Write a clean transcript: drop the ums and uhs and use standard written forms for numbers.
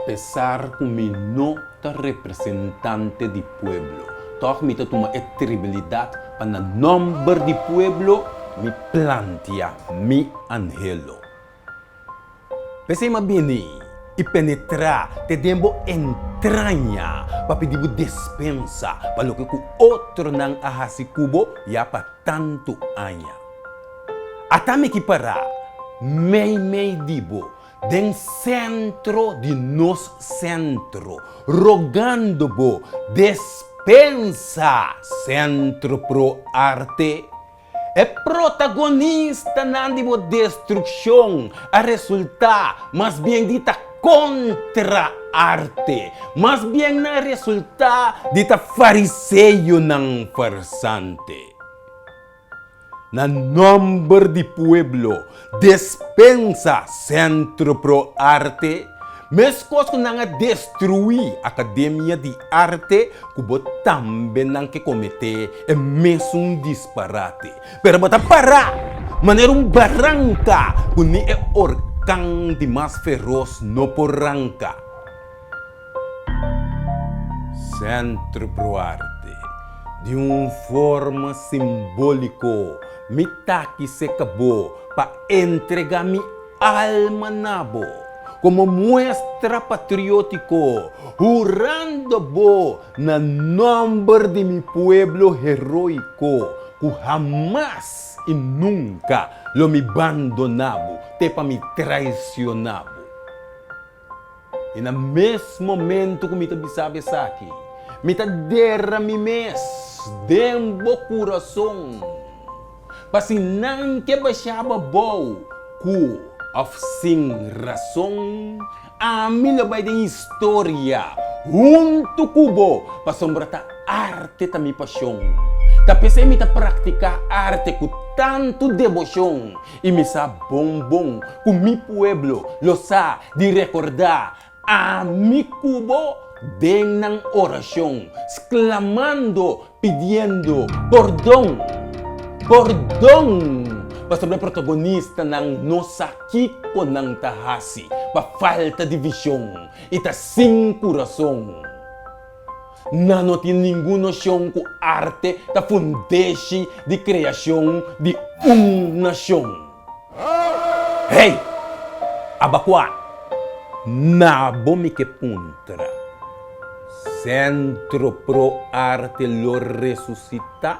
Apesar ku mi no ta representante di pueblo, tòg mi ta tuma e tribilidat pa na nòmber di pueblo mi plantia mi anhelo. P'esei m'a bini i penetrá te den bo entraña pa pidi bo despensa pa loke ku otronan a hasi ku bo ya pa tantu aña. Ata mi ki pará meimei di bo, den sentro di nos sentro, rogando bo, despensa, Sentro Pro Arte! E protagonistanan di bo destrukshon a resultá mas bien di ta kontra arte, mas bien nan a resultá di ta fariseonan farsante. Na nòmber di pueblo, despensa Sentro Pro Arte, meskos ku nan a destruí Akademia di Arte ku bo tambe nan ke kometé e mesun disparate. Pero bo ta pará manera un baranka ku ni e orkan di mas feros no por ranka. Centro Pro Arte, di un forma simbóliko mi ta kise ka bo pa entregá mi alma na bo komo muestra patriótiko, hurando bo na nòmber di mi pueblo heroiko ku hamas i nunka lo mi bandoná bo te pa mi traisioná bo. I na mes momento ku mi ta bisa bo esaki, mi ta dera mi mes den bo kurason, pa si nan ke basha bo abou ku òf sin rason, ami lo bai den historia huntu ku bo, pasobra ta arte ta mi pashon. Ta p'esei mi ta praktiká arte ku tantu deboshon. I mi sa bon bon ku mi pueblo lo sa di rekordá ami ku bo den nan orashon, sklamando pidiendo pordon, pordon, pasobra e protagonistanan no sa kiko nan ta hasi pa falta di vishon i ta sin kurason. Nan no tin ningun noshon ku arte ta fundeshi di kreashon di un nashon. Hey! Abakua! Na bo mi ke puntra, Sentro Pro Arte lo resusitá?